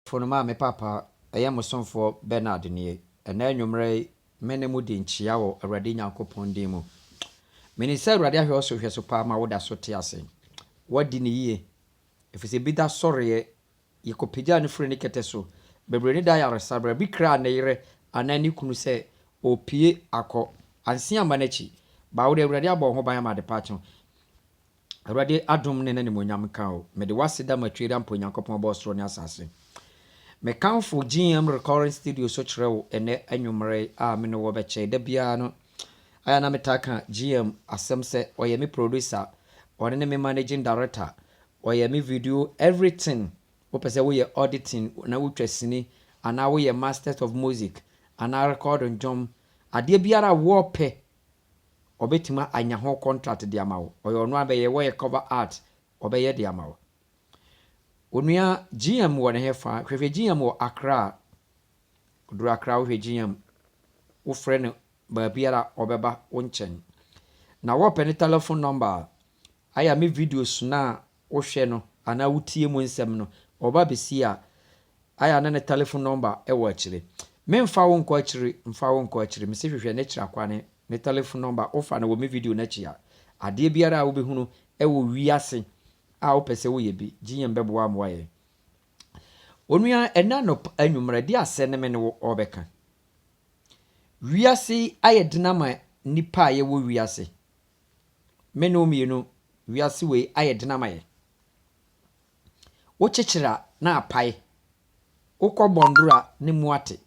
Fo no maa me papa, ɛyɛ mo somfoɔ Bernard nie. Ɛnnɛ anwummerɛ yi, me ne mo di nkyea wɔ Awurade Nyankopɔn din mu. Menim sɛ Awurade ahwɛ wo so hwɛ so paa ma woda so te ase. Woadi no yie, ɛfiri sɛ bi da sɔreɛ, yɛkɔpagyaa no firii ne kɛtɛ so. Bebree ne da ayaresa berɛ, bi kraa ne yere anaa ne kunu sɛ ɔrepue akɔ, anse amma n'akyi. Baa wo deɛ, Awurade abɔ wo ho ban ama adepa akye wo. Awurade adom ne n'animuonyam nka wo. Mede w'aseda ma Twerampo Nyankopɔn ɔbɔɔ soro ne asase. Mekamfo GM Recording Studio so kyerɛ wo ɛnɛ anwummerɛ yi a me ne wo bɛkyɛ. Da biara no, ayɛ na metaa ka GM asɛm sɛ ɔyɛ me producer, ɔne ne me managing director, ɔyɛ me video everything. Wopɛ sɛ woyɛ auditing na wotwa sini anaa woyɛ masters of music anaa recording dwom, adeɛ biara a wɔpɛ ɔbɛtumi anya ho contract de ama wo. Ɔyɛ ɔno abɛyɛ wɔyɛ cover art ɔbɛyɛ de ama wo. Onua GM wɔ ne hefa? Hwehwɛ GM wɔ Accra. Duru Accra wohwɛ GM, wofrɛ no baabiara ɔbɛba wo nkyɛn. Na wɔpɛ ne telephone number a, ayɛ a me videos no a wohwɛ no anaa wotie mu nsɛm no, ɔba bɛsi a, ayɛ a na ne telephone number ɛwɔ akyire. Memfa wo nkɔ akyiri, mfa wo nkɔ akyiri. Mese hwehwɛ ne kyerɛ akwane, ne telephone number wofa no wɔ me video no akyi a, adeɛ biara a wobɛhunu ɛwɔ wiase a wopɛ sɛ woyɛ bi, GM bɛboa ama woayɛ. Onua ɛna anɔpa anwummerɛ de asɛ ne me ne wo ɔrebɛka. Wiase ayɛ den ama nipa a yɛwɔ wiase. Me ne wo mmienu, wiase wei ayɛ den ama yɛ. Wokyekyere a na apae. Wokɔ bɔndoro a ne mu ate.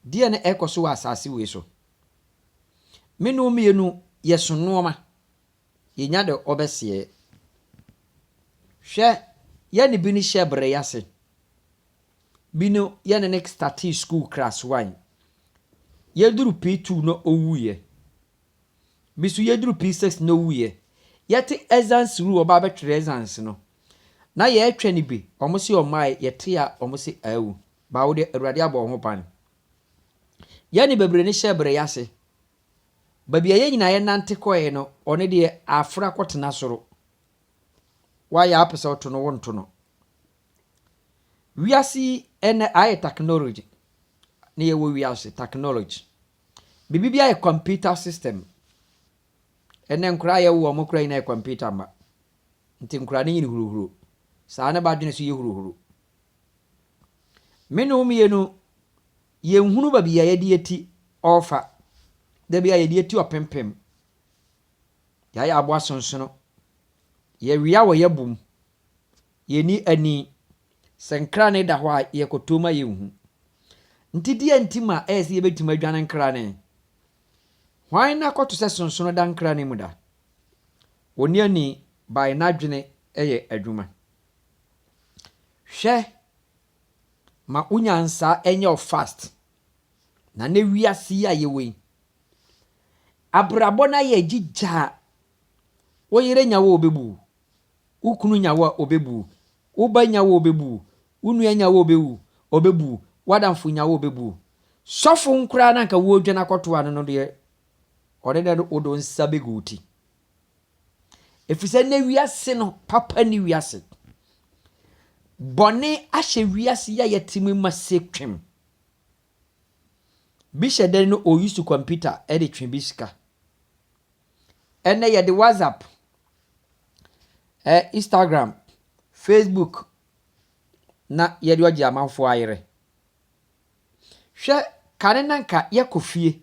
Deɛ na ɛrekɔ so wɔ asase wei so. Me ne wo mmienu yɛso nneɛma. Yɛnya de ɔbɛseɛ. Hwɛ, yɛne bi ne hyɛ berɛ ase. Bi no yɛne ne startee school class 1. Yɛduru P2 no owuiɛ. Bi so yɛduru P6 no owuiɛ. Yɛte exams rule ɔba abɛtwerɛ exams no. Na yɛretwɛ no bi, ɔmo se ɔmmae, yɛte a ɔmo se awu. Baa wo deɛ Awurade abɔ wo ho ban. Yɛne bebree ne hyɛ berɛ ase. Baabi a yɛn nyinaa yɛnante kɔɛ no, ɔno deɛ afra kɔtena soro. Wayɛ apɛ sɛ ɔto no, wonto no. Wiase yi ɛnɛ ayɛ technology. Ne yɛwɔ wiase technology. Biribi bi ayɛ computer system. Ɛnɛ nkoraa yɛwo wɔn koraa nyinaa yɛ computer mma. Nti nkoraa no nyini huruhuro. Saa ne badwene so yɛ huruhuro. Me ne wo mmienu, yɛnhunu baabi a yɛde yɛti ɔrefa. Da bi a yɛde yɛti ɔpempem. Yɛayɛ aboa sonsono. Yɛwia wɔ yɛbom. Yɛni ani. Sɛ nkrane da hɔ a yɛkɔtɔ mu a yɛnhu. Nti deɛ nti ma ɛyɛ sɛ yɛbɛtumi adwane nkrane. Hwan na akɔto sɛ sonsono da nkrane mu da? Ɔni ani bae n'adwene yɛ adwuma. Hwɛ ma wo nyansa nyɛ wo fast. Na ne wiase yi a yɛwɔ yi, abrabɔ no ayɛ gyigyaa. Wo yere nya wo a ɔbɛbu wo. Wo kunu nya wo a ɔbɛbu wo. Wo ba nya wo a ɔbɛbu wo. Wo nua nya wo a ɔbɛwu ɔbɛbu wo. W'adamfo nya wo a ɔbɛbu wo. Sɔfo nkoraa na anka wɔredwane akɔto ano no deɛ, ɔne ne wode wo nsa bɛgu wo ti. Ɛfiri sɛ nnɛ wiase no, papa ni wiase. Bɔne ahyɛ wiase yi a yɛte mu ma se twem. Bi hyɛ dan no ɔuse computer de twe bi sika. Ɛnɛ yɛde WhatsApp, Instagram, Facebook na yɛde ɔgye amanfoɔ ayerɛ. Hwɛ kane na nka yɛkɔ fie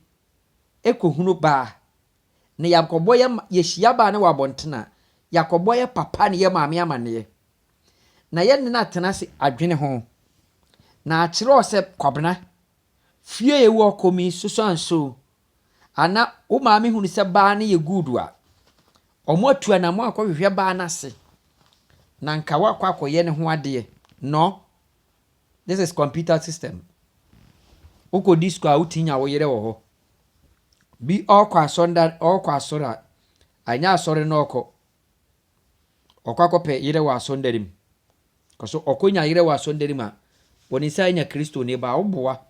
ɛkɔhunu baa na yɛakɔbɔ yɛ yɛhyia baa no wɔ abɔnten a, yɛakɔbɔ yɛ papa ne yɛ maame amanneɛ. Na yɛne no atena ase adwene ho. Na akyerɛ wo sɛ Kwabena, fie a yɛwɔ kɔ mi soso anso. Ana wo maame hunu sɛ baa no yɛ good a, ɔmo atu anammɔn akɔhwehwɛ baa no ase. Na nka woakɔ akɔyɛ ne ho adeɛ. No. This is computer system. Wokɔ disco a wotumi nya wo yere wɔ hɔ. Bi ɔrekɔ asɔre ɔrekɔ asɔre a, anyɛ asɔre na ɔkɔ. Ɔkɔ akɔpɛ yere wɔ asɔndare mu. Kɔso ɔkɔnya yere wɔ asɔndare mu a, wɔne nsa anya Kristo ne ba woboa.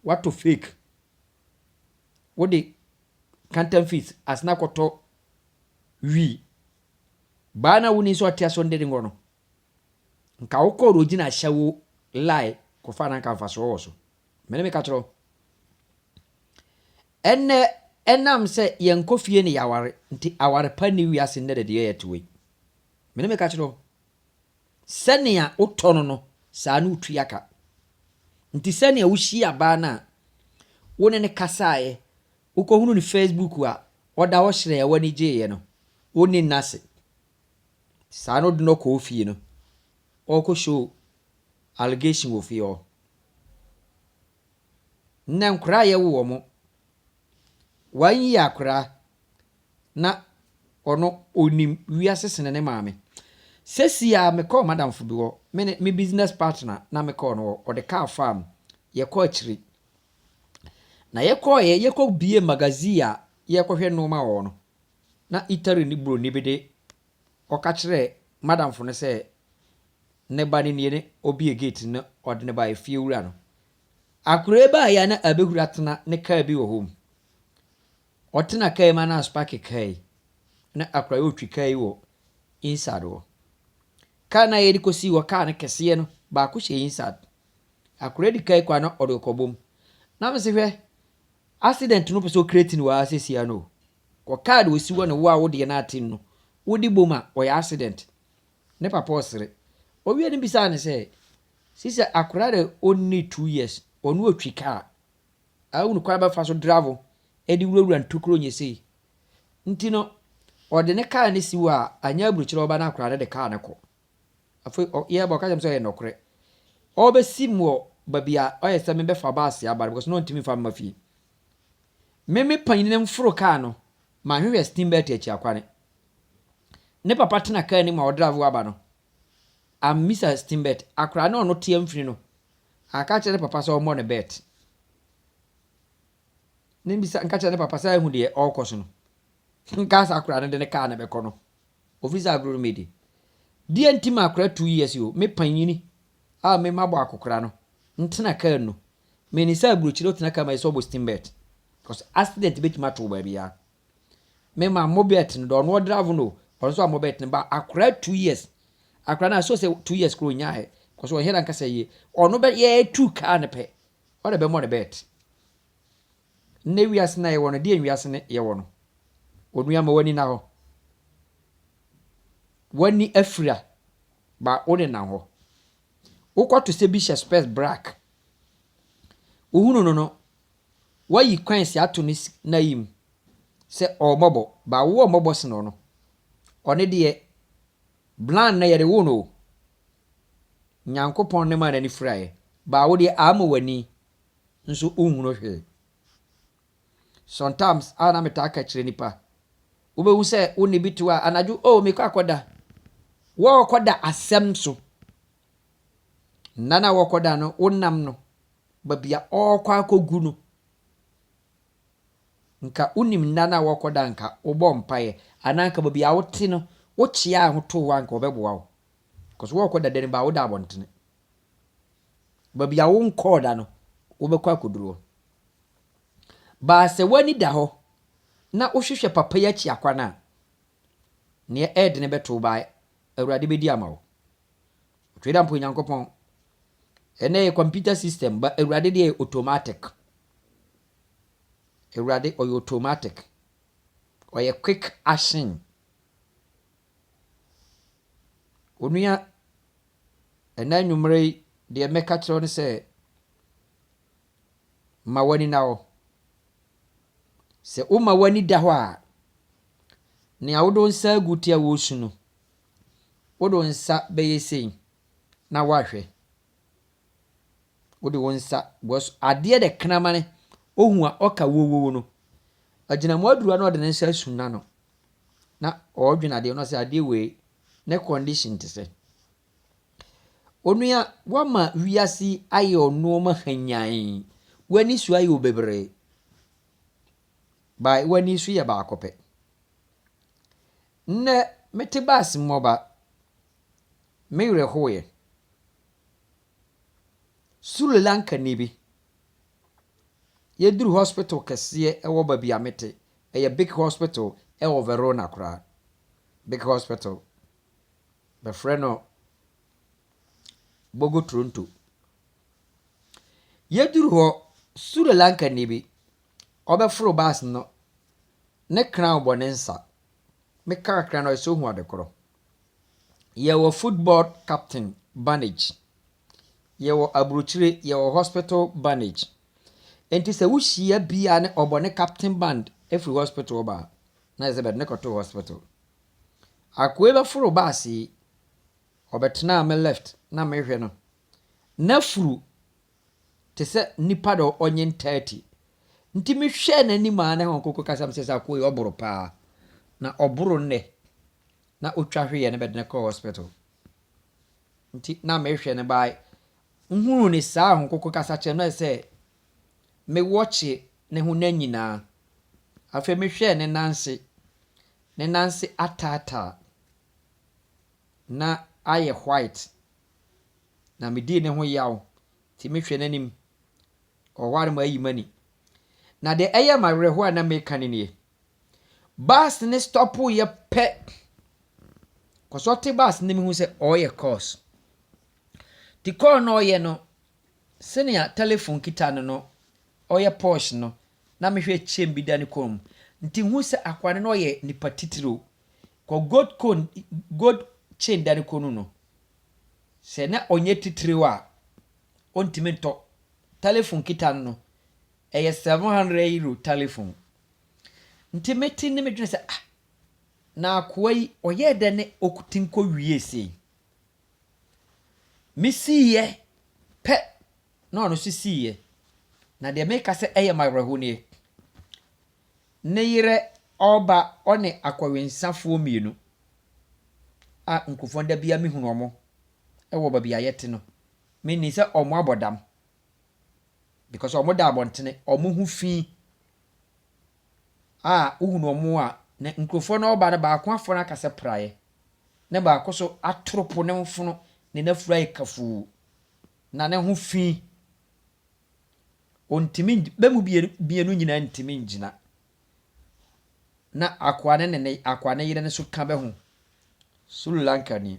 Watɔ fake. Wode counterfeit asena akɔtɔ wii. Baa na woni sɛ ɔte asɔndare hɔ no. Nka wokɔɔ Rogina ahyɛwo lie kɔfaa no anka mfasoɔ wɔ so. Mene meka kyerɛ wo. Ɛnnɛ ɛnam sɛ yɛnkɔ fie ne yɛaware nti aware pa nni wiase nnɛ da deɛ yɛte wei. Mene meka kyerɛ wo. Sɛnea wotɔ no no saa na wotua ka. Nti sɛnea wohyia baa no a wo ne no kasaeɛ, wokɔhunu no Facebook a ɔda hɔ hyerɛn a w'ani gyeeɛ no, wonni nna ase. Saa na wode no kɔɔ fie no, ɔrekɔ show allegation wɔ fie hɔ. Nnɛ nkoraa a yɛwo wɔn, wɔanyi akoraa na ɔno onim wiase sene ne maame. Sɛsi a mekɔɔ madamfo bi hɔ, me ne me business partner na mekɔɔ no hɔ, ɔde car faa me, yɛkɔ akyiri. Na yɛkɔɔɛ, yɛkɔ bie magazine a yɛkɔhwɛ nneɛma wɔ hɔ no, na Italy ne buroni bi de ɔka kyerɛɛ madamfo no sɛ ne ba no nie ne obie gate no ɔde ne ba efie wura no. Akwaraa yi baeɛ a na abɛhuru atena ne car bi wɔ hɔ mu. Ɔtena car yi mu a na aspark car yi. Na akwaraa yi ɔretwi car yi wɔ inside hɔ. Car no a yɛde kɔsii hɔ, car no kɛseɛ no, baako hyɛ inside. Akwaraa di car yi kɔ a na ɔde rekɔbɔ mu. Na mese hwɛ, accident no pɛ sɛ ɔcreate no wɔ ha seesei no o. Kɔ car de osi hɔ ne wo a wodeɛ no ate no, wode bom a ɔyɛ accident. Ne papa ɔsere. Owie no bisaa ne sɛ, sisi akwaraa de ɔnni 2 years, ɔno ɔtwi car. Ahu kwan bɛfa so drive ɛde wurawura ntokuro nyɛ sei. Nti no, ɔde ne car no si hɔ a anyɛ aburokyerɛ ɔba no akwaraa no de car no kɔ. Afei yɛba ɔka kyerɛ me sɛ ɔyɛ nɔkorɛ. Ɔbɛsi mu wɔ baabi a ɔyɛ sɛ mebɛfa baase aba no because na ɔntumi mfa mma fie. Me me panyin no mforo car no, mahwehwɛ steam belt akyi akwane. Ne papa tena car no mu a ɔdrive aba no, ammisa steam belt. Akwaraa no a ɔno te amfiri no, aka kyerɛ ne papa sɛ ɔmmɔ ne belt. Ne bisa nka kyerɛ ne papa sɛ ahu deɛ ɔrekɔ so no. Nka sɛ akwaraa no de ne car no bɛkɔ no. Ofiri sɛ agorɔ no medi. Deɛ nti ma akwaraa 2 years o, me panyini a me mabɔ akokora no, ntena car no. Meni sɛ aburokyire wotena car mu ayɛ sɛ ɔbɔ steam belt. Because accident bɛtumi ato wo baabiara. Me ma mmɔ belt no deɛ ɔno ɔdrive no, ɔno nso ammɔ belt no ba akwaraa 2 years. Akwaraa no aso sɛ 2 years koro onyaeɛ. Because ɔnyɛ da nkasa yie. Ɔno bɛ yɛtu car no pɛ. Ɔde bɛmmɔ ne belt. Nnɛ wiase na yɛwɔ no, deɛ wiase ne yɛwɔ no. Onua ma w'ani na hɔ. W'ani afira ba wo nenam hɔ. Wokɔto sɛ bi hyɛ specs black. Wohunu no no, wayi coins ato ne n'ayi sɛ ɔmmɔbɔ. Ba wo ɔmmɔbɔ sene ɔno. Ɔne deɛ blind na yɛde wo no o. Nyankopɔn ne ma n'ani firaeɛ. Ba wo deɛ ama w'ani nso wonhunu hwee. Sometimes a na metaa ka kyerɛ nipa. Wobɛhu sɛ wo ne bi to a anadwo oh mekɔ akɔda. Wɔrekɔda asɛm so. Nna no a wɔrekɔda no, wonam no, baabi a ɔrekɔ akɔgu no, nka wonim nna no a wɔrekɔda nka wobɔ mpaeɛ anaa nka baabi a wote no, wokyea ho too hɔ a nka wɔbɛboa wo. Because wɔrekɔda dan mu ba woda abɔntene. Baabi a wonkɔɔ da no, wobɛkɔ akɔduru hɔ. Baa sɛ w'ani da hɔ na wohwehwɛ papa yi akyi akwan a, neɛ ɛɛde ne bɛto wo baa Awurade bɛdi ama wo. Otwe da mpo Nyankopɔn. Ɛnɛ yɛ computer system ba Awurade deɛ yɛ automatic. Awurade ɔyɛ automatic. Ɔyɛ quick action. Onua, ɛnɛ anwummerɛ yi deɛ mɛka kyerɛ wo ne sɛ ma w'ani na hɔ. Sɛ woma w'ani da hɔ a, nea wode wo nsa agu ti a wɔresu no, wode wo nsa bɛyɛ sei na woahwɛ. Wode wo nsa because adeɛ de kramane ohu a ɔka wowowo no, agyinamoa aduru a na ɔde ne nsa asu n'ano na ɔredwene adeɛ no sɛ adeɛ wei ne condition te sɛ. Onua, woama wiase ayɛ nneɛma hanyan. W'ani so ayɛ wo bebree. Ba w'ani so yɛ baako pɛ. Nnɛ mete baase mu ɔba, me werɛ hoeɛ. Sri Lanka ni bi. Yɛduru hospital kɛseɛ ɛwɔ baabi a mete. Ɛyɛ big hospital ɛwɔ Verona koraa. Big hospital. Bɛfrɛ no Bogo Toronto. Yɛduru hɔ, Sri Lankani bi, ɔbɛforo bus no, ne crown bɔ ne nsa. Meka crown no, ɔyɛ sɛ ohu ade korɔ. Yɛwɔ football captain bandage. Yɛwɔ aburokyire, yɛwɔ hospital bandage. Nti sɛ wohyia bia ne ɔbɔ ne captain band efiri hospital ba a, na yɛ sɛ bɛde ne kɔtoo hospital. Akoa yi bɛforo bus yi, ɔbɛtenaa me left na mehwɛ no. N'afuru te sɛ nipa de ɔnye 30. Nti mehwɛɛ n'anim a na Honhom Kronkron kasa me sɛ akoa yi ɔboro paa. Na ɔboro nnɛ na otwa hweeɛ no bɛde no kɔɔ hospital. Nti na mehwɛ no bae. Nhunu ne saa Honhom Kronkron kasa kyerɛ no na sɛ mewɔkye ne ho nna nyinaa. Afei mehwɛɛ ne nanse. Ne nanse ataataa na ayɛ white. Na medii ne ho yaw. Nti mehwɛ n'anim. Ɔwɔ hɔ a na mayi m'ani. Na deɛ ɛyɛ me awerɛhoɔ a na meka no nie. Bus ne stop yɛ pɛ. Kɔsɛ ɔte bus no mehu sɛ ɔreyɛ calls. Nti call no ɔreyɛ no, sɛnea telephone kita no, ɔyɛ posh no, na mehwɛ chain bi da ne kɔn mu. Nti hu sɛ akoa no na ɔyɛ nipa titiriw. Kɔ gold cone, gold chain da ne kɔn mu no, sɛ na ɔnyɛ titiriw a, ɔntumi ntɔ. Telephone kita no, ɛyɛ €700 telephone. Nti mete ne medwene sɛ, ah, na akoa yi ɔyɛɛ dɛ ne ɔti nkɔ wie sei. Mesiiɛ pɛ na ɔno nso siiɛ. Na deɛ meka sɛ ɛyɛ me awerɛhoɔ nie. Ne yerɛ ɔreba ɔne akɔwensafoɔ mmienu a nkurɔfoɔ da biara mehunu wɔn wɔ baabi a yɛte no. Menim sɛ wɔn abɔ dam because wɔn da abɔntene, wɔn ho fi a wohunu wɔn a na nkurɔfoɔ no ɔreba no baako afɔ no aka sɛ praeɛ na baako nso atoro po ne mfono ne n'afuru ayɛ kafuu na ne ho fi. Ɔntumi bɛ mu mmienu nyinaa ntumi ngyina. Na akoa ne ne akoa ne yere no nso ka bɛ ho. Sri Lanka ni.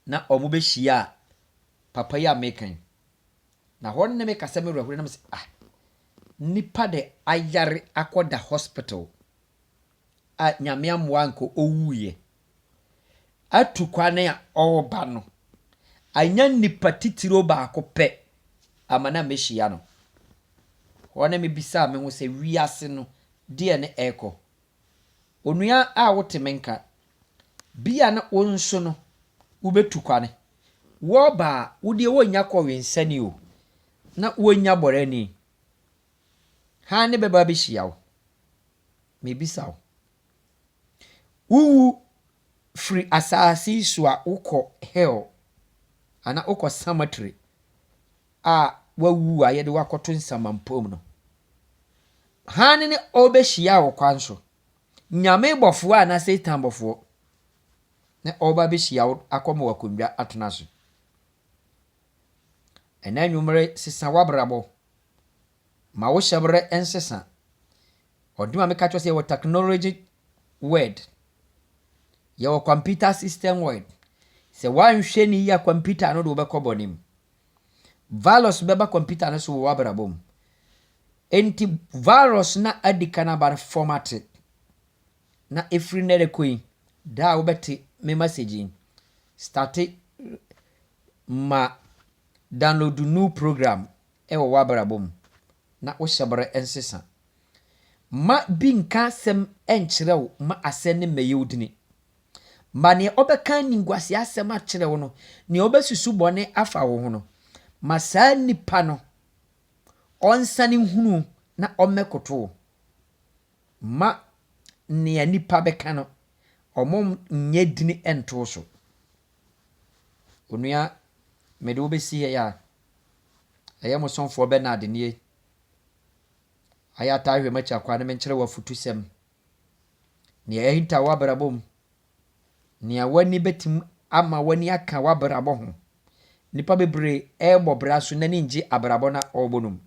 Na wɔn bɛhyia a papa yi a meka yi. Na hɔ ne meka sɛ me werɛ na mesɛ, ah, nipa de ayare akɔda hospital a Nyame amoa nka owuiɛ. Atu kwan a ɔreba no, anya nipa titiriw baako pɛ ama na mɛhyia no. Hɔ ne mebisaa me ho sɛ wiase no deɛ ne ɛrekɔ. Onua a wote me nka, bia na wo nso no wobɛtu kwane. Wɔreba a wodeɛ wonnya kɔwensani o, na wonnya bɔrani. Han ne bɛba abɛhyia wo. Mebisa wo. Wowu firi asase yi so a wokɔ hell anaa wokɔ cemetery a wawu a yɛde wo akɔto nsamanpɔ no. Han ne ɔrebɛhyia wo kwan so. Nyame bɔfoɔ anaa Satan bɔfoɔ na ɔreba abɛhyia wo akɔma wo akonnwa atena so. Ɛnɛ anwummerɛ sesa w'abrabɔ. Ma wo hyɛberɛ nsesa. Ɔde ma meka kyerɛ sɛ yɛwɔ technology world. Yɛwɔ computer system world. Sɛ woanhwɛ ne yie a computer no de wobɛkɔ bɔne mu. Virus bɛba computer no so wɔ w'abrabɔ mu. Enti virus na adi kan aba no format na ɛfiri nnɛ rekɔ yi, da a wobɛte me message yi, start ma download new program ɛwɔ w'abrabɔ mu na wo hyɛberɛ nsesa. Ma bi nka asɛm nkyerɛ wo ma asɛm no mmɛyɛ wo dini. Ma nea ɔbɛka animguaseɛ asɛm akyerɛ wo no, nea ɔbɛsusu bɔne afa wo ho no, ma saa nipa no ɔnsane nhunu na ɔmmɛkoto wo. Ma nea nipa bɛka no, ɔmo nyɛ dini nto wo so. Onua, mede wo bɛsi ha yi a, ɛyɛ mo somfoɔ Bernard nie. Ayɛ ataa hwɛ m'akyi akwa na menkyerɛ wo afotusɛm. Nea ɛhinta w'abrabɔ mu, nea w'ani bɛtumi ama w'ani aka w'abrabɔ ho. Nnipa bebree ɛrebɔ bra so n'ani ngye abrabɔ no a ɔrebɔ no mu.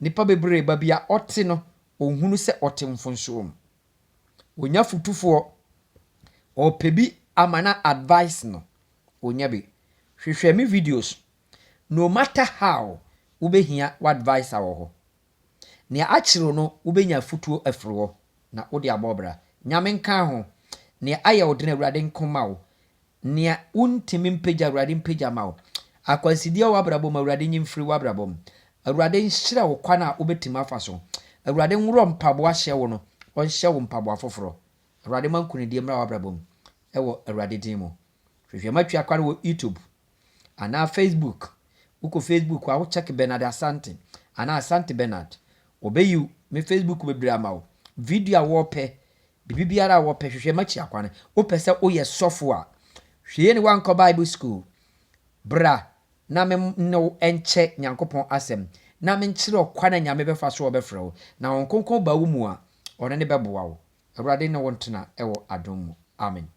Nnipa bebree baabi a ɔte no, ɔnhunu sɛ ɔte mfomsoɔ mu. Onya fotufoɔ, ɔpɛ bi ama no advice no, onya bi. Hwehwɛ me videos. No matter how, wobɛhia w'adviser wɔ hɔ. Nea akyere wo no, wobɛnya afutuo afiri hɔ na wode abɔ bra. Nyame nka ho. Nea ayɛ wo den, Awurade nko ma wo. Nea wontumi mpagya, Awurade mpagya ma wo. Akwansideɛ wɔ w'abrabɔ mu, Awurade nyi mfiri w'abrabɔ mu. Awurade nhyerɛ wo kwan a wobɛtumi afa so. Awurade nworɔ mpaboa hyɛ wo no, ɔnhyɛ wo mpaboa foforɔ. Awurade ma nkonimdie mmra w'abrabɔ mu ɛwɔ Awurade din mu. Hwehwɛ Matwi Akware wɔ YouTube anaa Facebook. Wokɔ Facebook a, wocheck Bernard Asante anaa Asante Bernard. Wɔbɛyi me Facebook bebree ama wo. Video a wɔpɛ, biribi biara a wɔpɛ, hwehwɛ Matwi Akware. Wopɛ sɛ woyɛ sɔfo a, hwee ne wankɔ Bible school. Bra na me ne wo nkyɛ Nyankopɔn asɛm na menkyerɛ ɔkwan a Nyame bɛfa so a ɔbɛfrɛ wo. Na Honhom Kronkron ba wo mu a, ɔno ne bɛboa wo. Awurade ne wo ntena ɛwɔ adom mu. Amen.